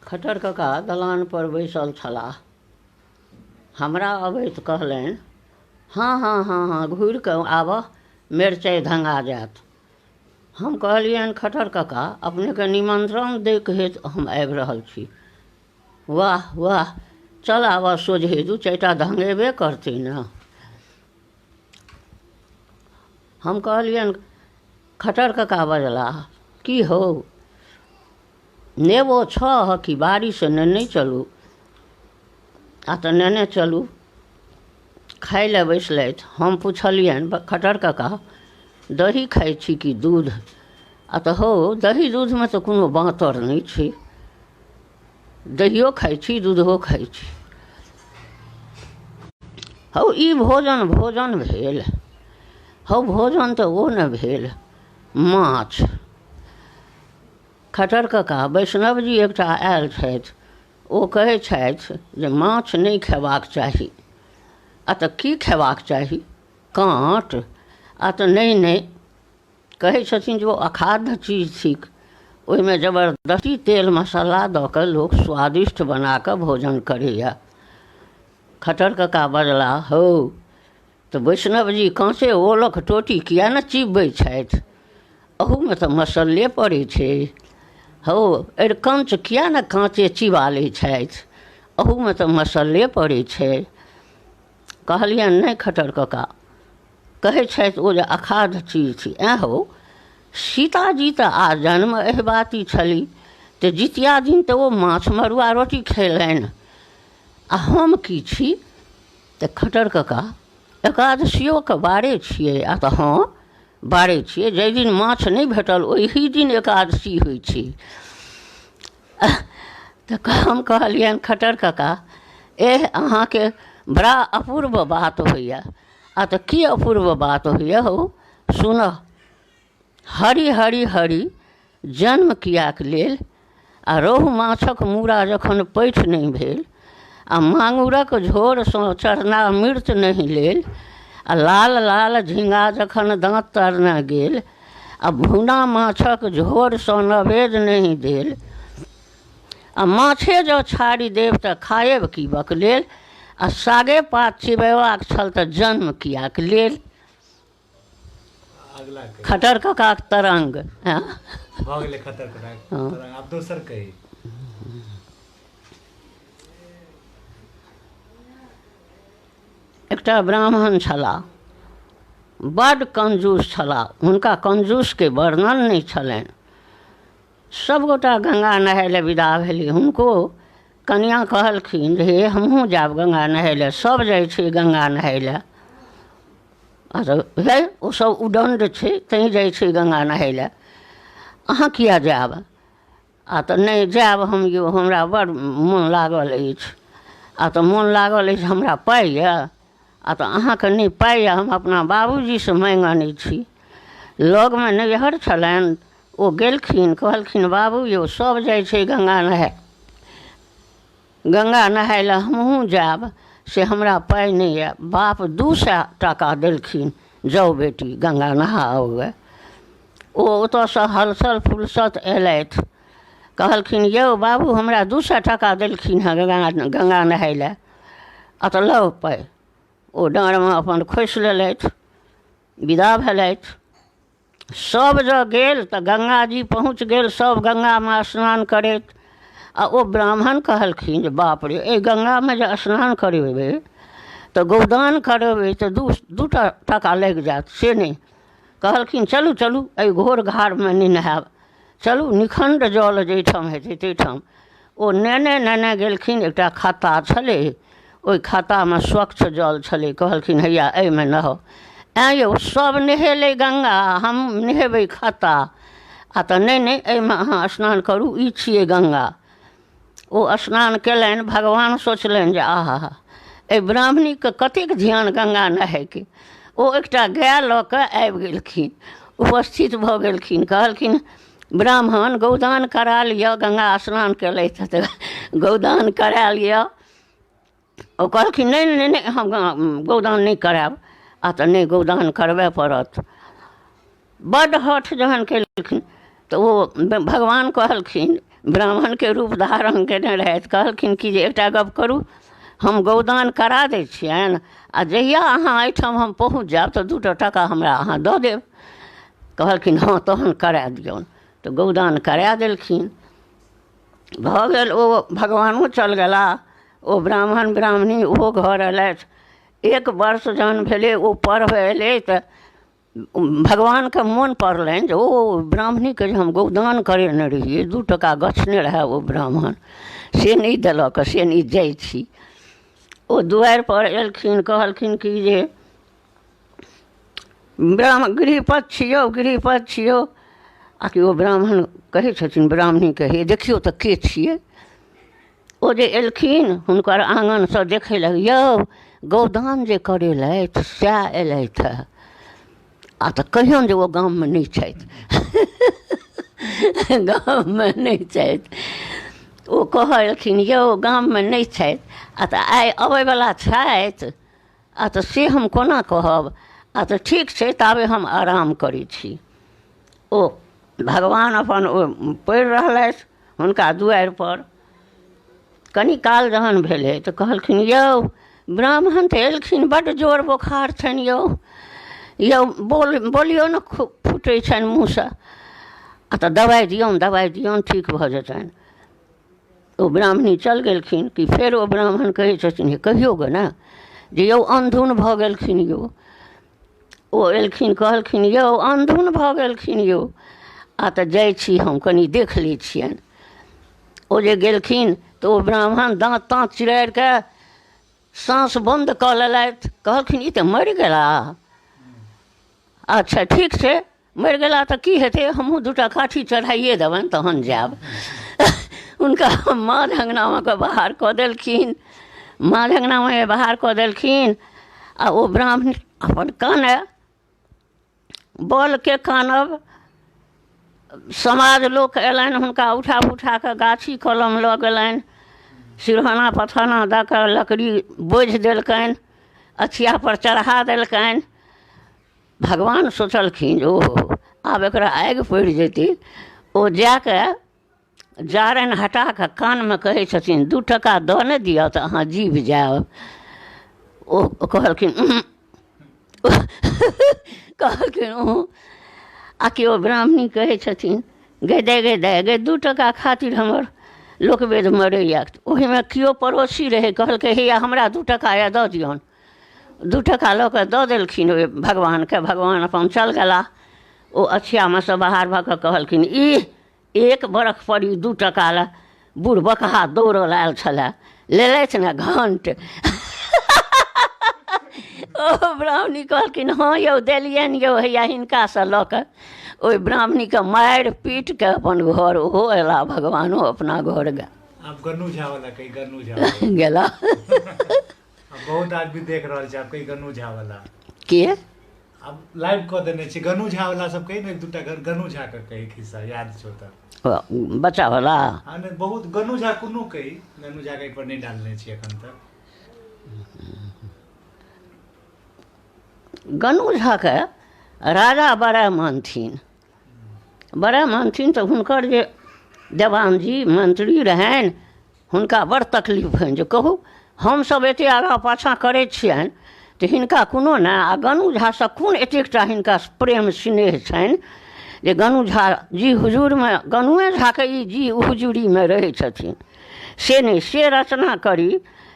खट्टर कका दलानपर बैसल छलाह। हमरा अबैत कहलनि, हँ हँ हँ हँ घुरि कऽ आबह, मेरचाइ धङ्गा जायत। हम कहलियनि, खट्टर कका, अपनेके निमन्त्रण दैके हेतु हम आबि रहल छी। वाह वाह, चल आबह सोझे, दू चारिटा धङ्गेबे करतै ने। हम कहलियनि, खट्टर कका बजलाह, की हौ, नेबो छह कि बाड़ीसँ नेने चलू? आ तऽ नेने चलू। खाय लए बैसलथि। हम पुछलियनि, खट्टर कका, दही खाइ छी कि दूध? आ तऽ हौ, दही दूधमे तऽ कोनो बाँतर नहि छै, दहियो खाइ छी दूधो खाइ छी। हौ, ई भोजन भोजन भेल? हौ, भोजन तऽ ओ ने भेल माछ। खट्टर कका, वैष्णवजी एकटा आयल छथि, ओ कहै छथि जे माछ नहि खयबाक चाही। आ तऽ की खयबाक चाही? काँट? आ तऽ नहि नहि, कहै छथिन जे ओ अखाद्य चीज थिक, ओहिमे जबरदस्ती तेल मसाला दऽ कऽ लोक स्वादिष्ट बना कऽ भोजन करैए। खट्टर कका बजलाह, हौ, तऽ वैष्णवजी काँचे ओलक टोटी किए ने चिबबै छथि? अहूमे तऽ मसल्ले पड़ै छै। हौ, अरिकञ्च किए ने काँचे चिबा लै छथि? अहूमे तऽ मसल्ले पड़ै छै। कहलियनि, नहि खट्टर कका, कहै छथि ओ जे अखाद्य चीज छी। ऐँ हौ, सीताजी तऽ आजन्म अहिबाती छली, तऽ जितिया दिन तऽ ओ माछ मड़ुआ रोटी खेलनि, आ हम की छी? तऽ खट्टर कका, एकादशियोके बारे छियै? आ तऽ हँ, बारै छियै। जाहि दिन माछ नहि भेटल ओही दिन एकादशी होइ छै। तऽ हम कहलियनि, खट्टर कका, एह, अहाँके बड़ा अपूर्व बात होइए। आ तऽ की अपूर्व बात होइए हौ? सुनह, हरि हरि हरि जन्म किएक लेल, आ रोहु माछक मूड़ा जखन पैठ नहि भेल, आ माङुरक झोरसँ चरणामृत नहि लेल, आ लाल लाल झिङ्गा जखन दाँत तरने गेल, आ भुना माछक झोरसँ नवेद नहि देल, आ माछे जँ छाड़ि देब तऽ खाएब की बकलेल, आ सागे पात चिबेबाक छल तऽ जन्म किएक लेल? अगला कही। खटर ककाक तरंग। हँ। भऽ गेलै खतर ककाक तरंग, आब दोसर कही। एकटा ब्राह्मण छलाह, बड्ड कंजूस छलाह। हुनका कंजूसके वर्णन नहि छलनि। सभगोटा गङ्गा नहाय लए विदा भेली। हुनको कनिआँ कहलखिन जे हे, हमहूँ जायब गङ्गा नहाय लए, सभ जाइ छै गङ्गा नहाय लए। आ तऽ हे, ओसभ उदण्ड छै तैँ जाइ छै गङ्गा नहाय लए, अहाँ किए जायब? आ तऽ नहि जायब हम यौ, हमरा बड़ मोन लागल अछि। आ तऽ मोन लागल अछि, हमरा पाइ यए? आ तऽ अहाँके नहि पाइ यए, हम अपना बाबूजीसँ माँगि अनै छी। लगमे नैहर छलनि, ओ गेलखिन, कहलखिन, बाबू यौ, सभ जाइ छै गङ्गा नहाय, गङ्गा नहाय लए हमहूँ जायब, से हमरा पाइ नहि यए। बाप 200 टाका देलखिन, जाउ बेटी, गङ्गा नहा आउ गए। ओ ओतयसँ हलसल फुलसत अयलथि, कहलखिन, यौ बाबू, हमरा 200 टाका देलखिन हेँ गङ्गा गङ्गा नहाय लए। आ तऽ लऽ पाइ। ओ डाँड़मे अपन खोसि लेलथि, विदा भेलथि। सभ जँ गेल तऽ गङ्गाजी पहुँच गेल, सभ गङ्गामे स्नान करैत। आ ओ ब्राह्मण कहलखिन जे बाप रे, एहि गङ्गामे जे स्नान करेबै तऽ गौदान करेबै तऽ दू दूटा टाका लागि जायत। से नहि, कहलखिन, चलू चलू, एहि घोर घारमे नहि नहायब, चलू निखण्ड जल जाहिठाम हेतै ताहिठाम। ओ नेने नेने गेलखिन, एकटा खाता छलै, ओहि खातामे स्वच्छ जल छलै। कहलखिन, हैया एहिमे नहाउ। ऐँ यौ, सभ नहेलै गङ्गा, हम नहेबै खाता? आ तऽ नहि नहि, एहिमे अहाँ स्नान करू, ई छियै गङ्गा। ओ स्नान कयलनि। भगवान सोचलनि जे आहा, एहि ब्राह्मणीके कतेक ध्यान गङ्गा नहायके। ओ एकटा गाय लऽ कऽ आबि गेलखिन, उपस्थित भऽ गेलखिन। कहलखिन, ब्राह्मण, गौदान करा लिअ, गङ्गा स्नान केलथि तऽ गौदान करा लिअ। ओ कहलखिन, नहि नहि नहि, हम गौदान नहि करायब। आ तऽ नहि, गौदान करबे पड़त। बड्ड हठ जहन केलखिन तऽ ओ भगवान कहलखिन ब्राह्मणके रूप धारण कयने रहथि। कहलखिन कि जे एकटा गप करू, हम गौदान करा दै छियनि आ जहिया अहाँ एहिठाम हम पहुँच जायब तऽ 2 टाका हमरा अहाँ दऽ देब। कहलखिन हँ तहन करा दियौन। तऽ गौदान करा देलखिन। भऽ गेल, ओ भगवानो चल गेला, ओ ब्राह्मण ब्राह्मणी ओहो घर अयलथि। 1 वर्ष जहन भेलै ओ पर्व अयलै तऽ भगवानके मोन पड़लनि जे ओ ब्राह्मणीके जे हम गौदान करेने रहियै, 2 टका गछने रहए ओ ब्राह्मण, से नहि देलक, से नहि जाइ छी। ओ दुआरिपर एलखिन, कहलखिन कि जे ब्राह्मण गृहपत छियौ, गृहपत छियौ। आ कि ओ ब्राह्मण कहै छथिन ब्राह्मणीके, हे देखियौ तऽ के छियै। ओ जे एलखिन हुनकर आङनसँ देखै लग, यौ गौदान जे करेलथि सएह एलथि हँ। आ तऽ कहियौन जे ओ गाममे नहि छथि, गाममे नहि छथि। ओ कहलखिन यौ गाममे नहि छथि, आ तऽ आइ अबैवला छथि, आ तऽ से हम कोना कहब, आ तऽ ठीक छै ताबे हम आराम करै छी। ओ भगवान अपन ओ पड़ि रहलथि हुनका दुआरिपर। कनि काल जहन भेलै तऽ कहलखिन यौ ब्राह्मण तऽ एलखिन, बड्ड जोर बोखार छनि यौ, यौ बोलियो ने खूब फूटै छनि मुँहसँ, आ तऽ दबाइ दियौन, दबाइ दियौन, ठीक भऽ जेतनि। ओ ब्राह्मणी चल गेलखिन कि फेर ओ ब्राह्मण कहै छथिन हे कहियौ गे ने जे यौ अन्धुन भऽ गेलखिन यौ। ओ एलखिन, कहलखिन यौ अन्धुन भऽ गेलखिन यौ, आ तऽ जाइ छी हम कनि देख लै छियनि। ओ जे गेलखिन तऽ ओ ब्राह्मण दाँत ताँत चिरारि कऽ साँस बन्द कऽ लेलथि। कहलखिन ई तऽ मरि गेला, अच्छा ठीक छै मरि गेला तऽ की हेतै, हमहूँ 2टा काठी चढ़ाइए देबनि तहन जायब। हुनका माँझ अङ्गनामे कऽ बाहर कऽ देलखिन, माँझ अङ्गनामे बाहर कऽ देलखिन। आ ओ ब्राह्मण अपन कानय, बलके कानब, समाज लोक अयलनि हुनका उठा उठा कऽ गाछी कलम लऽ गेलनि, सिरहाना पथाना दऽ कऽ लकड़ी बोझि देलकनि, अछियापर चढ़ा देलकनि। भगवान सोचलखिन जे ओहो आब एकरा आगि पड़ि जेतै। ओ जाकऽ जारनि हटा कऽ कानमे कहै छथिन 2 टका दऽ ने दिअ तऽ अहाँ जीव जायब। ओ कहलखिन कहलखिन उहुँ। आ कि ओ ब्राह्मणी कहै छथिन गे दाइ, गे दाइ, गे 2 टका खातिर हमर लोकवेद मरैया। ओहिमे केओ पड़ोसी रहै, कहलकै हैया हमरा 2 टका यऽ दऽ दियौन। 2 टका लऽ कऽ दऽ देलखिन ओहि भगवानके। भगवान अपन चल गेला। ओ अछियामे सँ बाहर भऽ कऽ कहलखिन ई 1 बरख पर ई 2 टका लए बूढ़ बकहा दौड़ल आयल छलए, लेलथि ने घंट। ओ ब्राह्मणी कहलखिन हँ यौ देलियनि यौ, हैया हिनकासँ लऽ कऽ। ओहि ब्राह्मणीके मारि पीट कऽ अपन घर ओहो अयला, भगवानो अपना घर गेल। आब गन्नू झा वाला कही, गन्नू झा गेला। बहुत आदमी देख रहल छै, आब कही गन्नू झा वाला के आब लाइव कऽ देने छी गन्नू झा वाला सब कही ने, 1-2टा गन्नू झा के कही खिस्सा याद छौ तऽ बच्चा वाला। हाँ नहीं, बहुत गन्नू झा कोनो कही, गन्नू झा के पर नहीं डालने छी एखन तक। गन्नू झा के राजा बड़ा मानथिन, बड़ा मानथिन तऽ हुनकर जे देवानजी मंत्री रहनि हुनका बड़ तकलीफ होइन जे कहू हमसभ एतेक आगाँ पाछाँ करै छियनि तऽ हिनका कोनो नहि, आ गन्नू झासँ कोन एतेकटा हिनका प्रेम स्नेह छनि जे गन्नू झा जी हुजूरमे, गन्नूए झाके ई जी हुजूरीमे रहै छथिन, से नहि, से रचना करी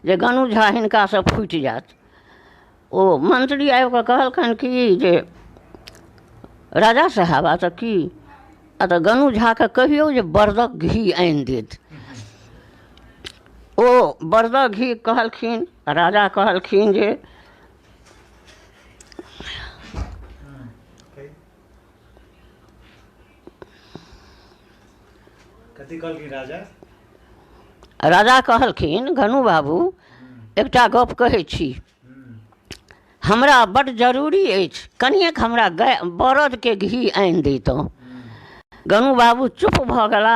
जे गन्नू झा हिनकासँ फूटि जायत। ओ मंत्री आबि कऽ कहलकनि कि जे राजा साहेब आ तऽ की, आ तऽ गन्नू झाके कहियौ जे बरदक घी आनि देत। ओ बरदक घी कहलखिन, राजा कहलखिन जे कथी कहलखिन राजा? राजा कहलखिन गन्नू बाबू एकटा गप कहै छी, हमरा बड्ड जरूरी अछि, कनिएक हमरा गाय बरदके घी आनि दैतहुँ। गन्नू बाबू चुप भऽ गेला।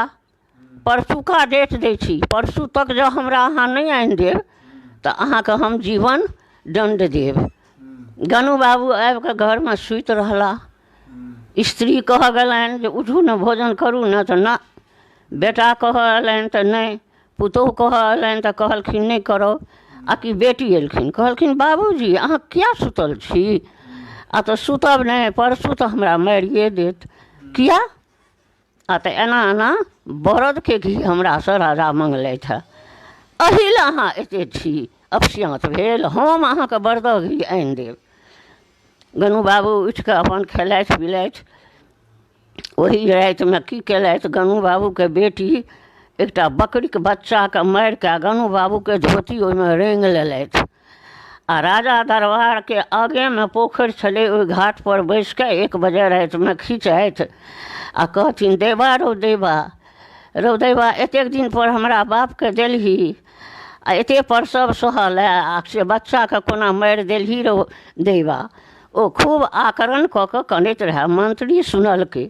परसुका डेट दै छी, परसू तक जँ हमरा अहाँ नहि आनि देब तऽ अहाँके हम जीवन दण्ड देब। गन्नू बाबू आबिकऽ घरमे सुति रहला। स्त्री कहऽ गेलनि जे उठू ने, भोजन करू ने, तऽ ना, बेटा कहऽ अयलनि तऽ नहि, पुतोहु कहऽ अयलनि तऽ कहलखिन नहि करब। आ कि बेटी एलखिन, कहलखिन बाबूजी अहाँ किया सुतल छी? आ तऽ सुतब नहि, परसू तऽ हमरा मारिए देत। किया? आ तऽ एना एना बरदके घी हमरासँ राजा मङ्गलथि हेँ, एहि लए अहाँ एतेक छी अपस्याँत भेल? हम अहाँके बरदक घी आनि देब। गोनू बाबू उठि कऽ अपन खेलथि पिलथि। ओही रातिमे की केलथि, गोनू बाबूके बेटी एकटा बकरीके बच्चाके मारि कऽ गोनू बाबूके धोती ओहिमे रङ्गि लेलथि आ राजा दरबारके आगेमे पोखरि छलै, ओहि घाटपर बैसि कऽ 1 बजे रातिमे खिचथि आ कहथिन, देबा रौ देबा, रौ देबा, एतेक दिनपर हमरा बापके देलही आ एतेक प्रसव सहल आ से बच्चाके कोना मारि देलही रौ दैबा। ओ खूब आकरण कऽ कऽ कनैत रहए। मंत्री सुनलकै,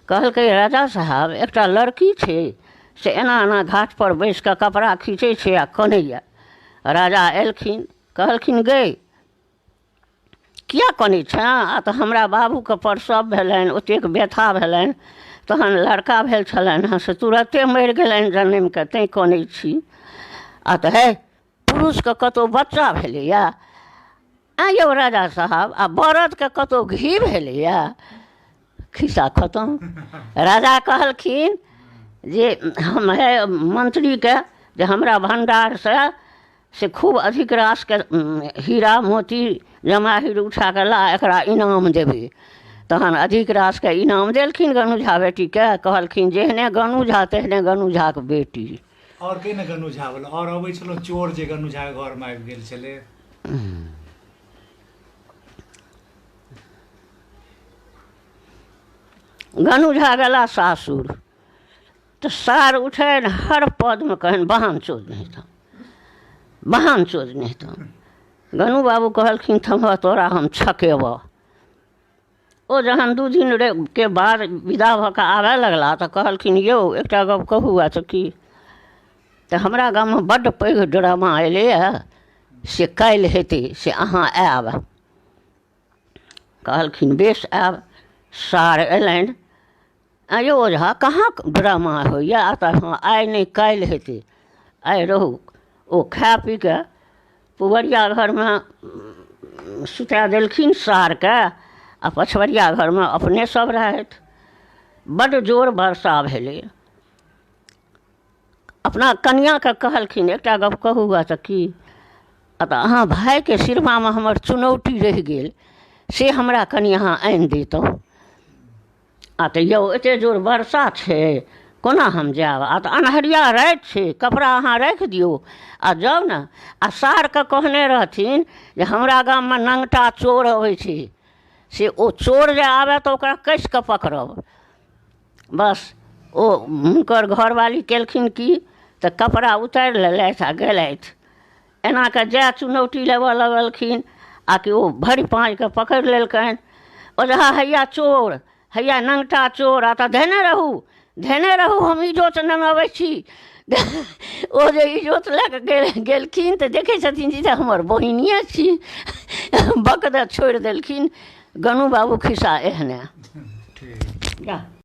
कहलकै, राजा साहब, एकटा लड़की छै से एना एना घाटपर बैसि कऽ कपड़ा खीचै छै आ कनैए। राजा एलखिन, कहलखिन, गै किया कनै छेँ? आ तऽ हमरा बाबूके प्रसव भेलनि, ओतेक व्यथा भेलनि, तहन लड़का भेल छलनि हेँ से तुरन्ते मरि गेलनि जनमिके, तैँ कनै छी। आ तऽ हे, पुरुषके कतहु बच्चा भेलैए? आँय यौ राजा साहब, आ बरदके कतहु घी भेलैए? खिस्सा खतम। राजा कहलखिन जे हम हे मंत्रीके जे हमरा भण्डारसँ से खूब अधिक रासके हीरा मोती जमाहिर उठा कऽ ला, एकरा इनाम देबै। तहन अधिक रासके इनाम देलखिन गनु झा बेटीके। कहलखिन जेहने गनु झा तेहने गनु झाके बेटी। आओर के ने गनु झा वाला आओर अबै छलहुँ, चोर जे गनु झा घरमे आबि गेल छलै। गनु झा गेला सासुर तऽ सार उठनि हर पदमे कहनि बहान चोद नहि हेतौ, बहान चोद नहि हेतौ। गनु बाबू कहलखिन थम्हऽ, तोरा हम छकेबऽ। ओ जहन 2 दिन के बाद विदा भऽ कऽ आबय लगला तऽ कहलखिन, यौ एकटा गप कहू? आ तऽ की? तऽ हमरा गाममे बड्ड पैघ ड्रामा एलैए से काल्हि हेतै, से अहाँ आयब। कहलखिन बेस, आयब। सार अयलनि, आँय यौ ओझा, कहाँ ड्रामा होइए? आ तऽ हँ, आइ नहि काल्हि हेतै, आइ रहू। ओ खाय पी कऽ पुबरिया घरमे सुता देलखिन सारके आ पछबरिया घरमे अपने सब रहथि। बड्ड जोर वर्षा भेलै। अपना कनिआँके कहलखिन, एकटा गप कहू? आ तऽ की? आ तऽ अहाँ भायके सिरमामे हमर चुनौती रहि गेल, से हमरा कनि अहाँ आनि दैतहुँ। आ तऽ यौ एतेक जोर वर्षा छै, कोना हम जायब? आ तऽ अन्हरिया राति छै, कपड़ा अहाँ राखि दियौ आ जाउ ने। आ सारके कहने रहथिन जे हमरा गाममे नङ्गटा चोर अबै छै, से ओ चोर जे आबय तऽ ओकरा कसि कऽ पकड़ब। बस ओ हुनकर घरवाली केलखिन की तऽ कपड़ा उतारि लेलथि आ गेलथि। एना कऽ जएह चुनौती लेबऽ लगलखिन आ कि ओ भरि पाँजके पकड़ि लेलकनि। ओझा, हैया चोर, हैया नङ्गटा चोर। आ तऽ धेने रहू, धेने रहू, हम इजोत नेने अबै छी। ओ जे इजोत लए कऽ गेलखिन तऽ देखै छथिन जे हमर बहिनिए छी। बक दऽ छोड़ि देलखिन। गनु बाबू खिस्सा एहने। ठीक।